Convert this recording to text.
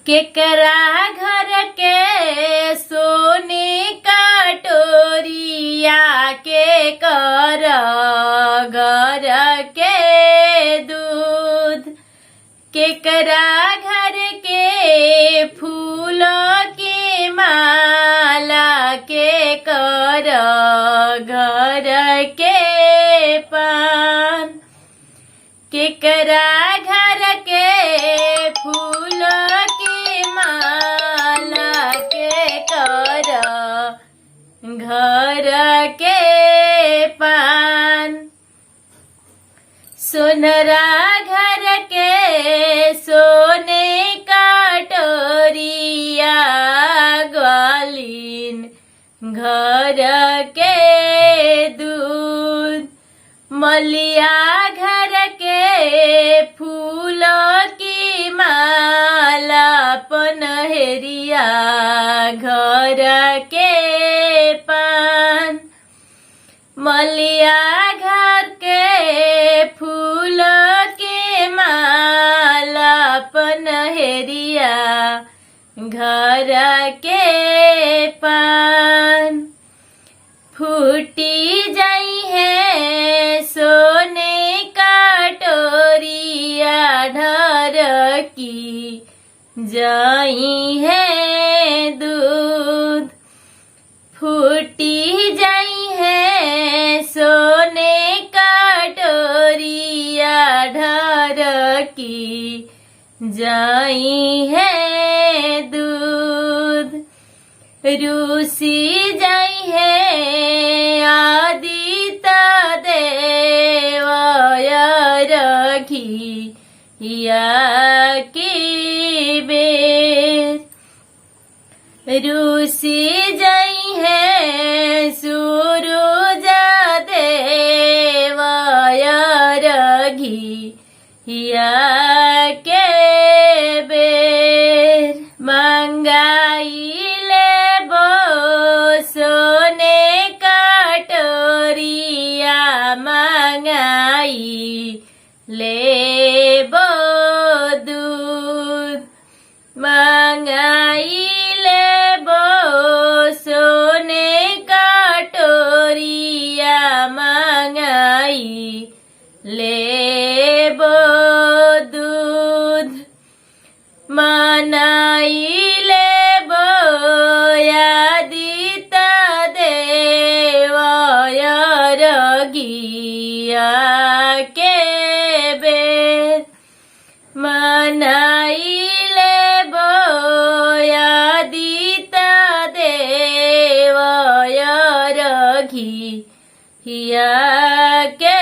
केकरा घर के सोने कटोरिया के कर घर के दूध, केकरा घर के फूल के माला के कर घर के पान, केकरा घर के फूल के माला के कर घर के पान, सोनरा घर के सोने कटोरिया ग्वालिन घर के दूध, मलिया घर के फूल की माला पनहेरिया घर के पान, मलिया घर के फूल के माला पनहेरिया घर के पान, फूटी जाई है सोने कटोरिया ढर की जाई है दूध, फूटी जाई है सोने कटोरिया ढर की जाई है दूध, रूसी जाई है आदित देव रखी की बेर, रूसी जाई है सूरज देव रघी या के बेर, मंगाई लेबो सोने कटोरिया मंगाई लेबो दूध, मंगाई लेबो सोने कटोरिया मंगाई लेबो दूध, मनाई लेबो आदित देव रगिया के बेर, मनाई लेबो आदित देव रघिया के